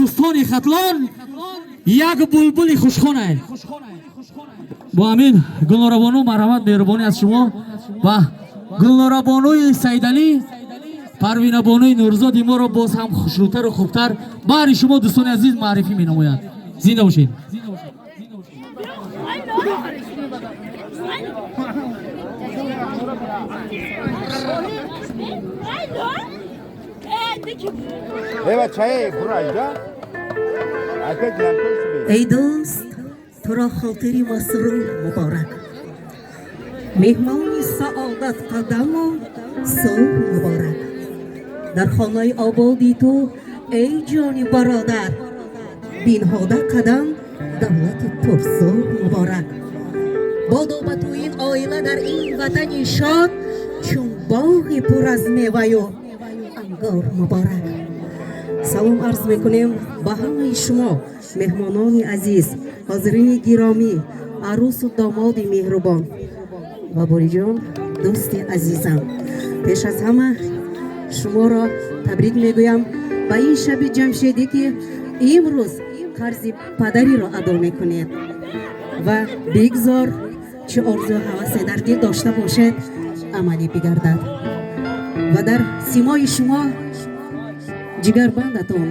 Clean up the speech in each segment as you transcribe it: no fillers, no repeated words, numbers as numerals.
Бӯстони Хатлон як булбули хушхонае. Бо ҳамин, Гулнорабону, марҳамат, меҳрубонӣ аз шумо ва Гулнорабонуи Саидалӣ, Парвинабонуи Нурзоди моро боз ҳам хушрӯтару хубтар баҳри шумо, дӯстони азиз, муаррифӣ менамояд. Зинда бошед. Эй дӯст, туро хотири масрур муборак, меҳмони саодат қадаму сулҳ муборак. Дар хонаи ободи ту, эй ҷони бародар, бинҳода қадам давлати пурзур муборак. Бодо ба ту ин оила дар ин ватани шод, чун боғи пур аз меваю ангор муборак. Салом арз мекунем ба ҳамаи шумо, меҳмонони азиз, ҳозирини гиромӣ, арӯсу домоди меҳрубон ва Бориҷон, дӯсти азизам. Пеш аз ҳама шуморо табрик мегӯям ба ин шаби ҷамшедӣ, ки имрӯз қарзи падариро адо мекунед, ва бигзор чӣ орзу ҳавасе дар дил дошта бошед, амалӣ бигардад ва дар симои шумо ҷигарбандатон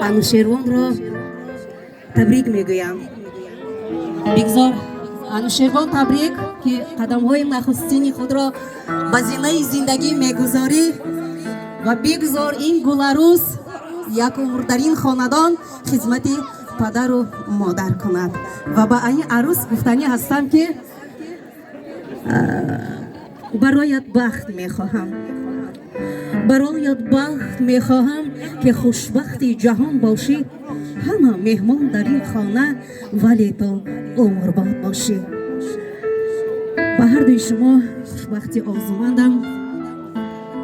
Анушервонро табрик мегӯям. Бигзор, Анушервон, табрик, ки қадамҳои нахустини худро ба зинаи зиндагӣ мегузорӣ, ва бигзор ин гуларӯз як умр дар ин хонадон хизмати падару модар кунад. Ва ба ани арӯс гуфтанӣ ҳастам, ки бароят бахт мехоҳам, бароят бахт мехоҳам, ки хушбахти ҷаҳон бошӣ. Ҳама меҳмон дар ин хона, вале ту умрбод бошӣ. Ба ҳардуи шумо хушбахтӣ орзумандам,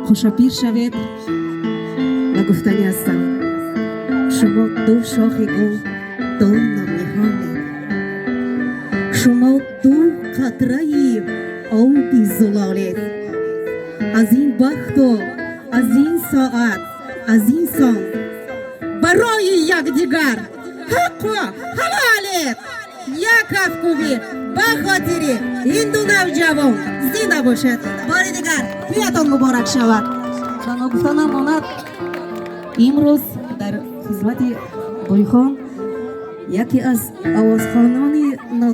хушапир шавед. Ва гуфтанӣ ҳастам: шумо ду шохи гул, ду навниҳолед, шумо ду қатраи оби зулолед. Аз ин бахту аз ин соат, аз ин сон барои якдигар ҳаққу ҳалолед. Як кафкӯбӣ ба хотири ин ду навҷавон. Зинда бошед. Бори дигар тӯятон муборак шавад. Ба ногуфта намонад, имрӯз дар хизмати Бойхон яке аз овозхонони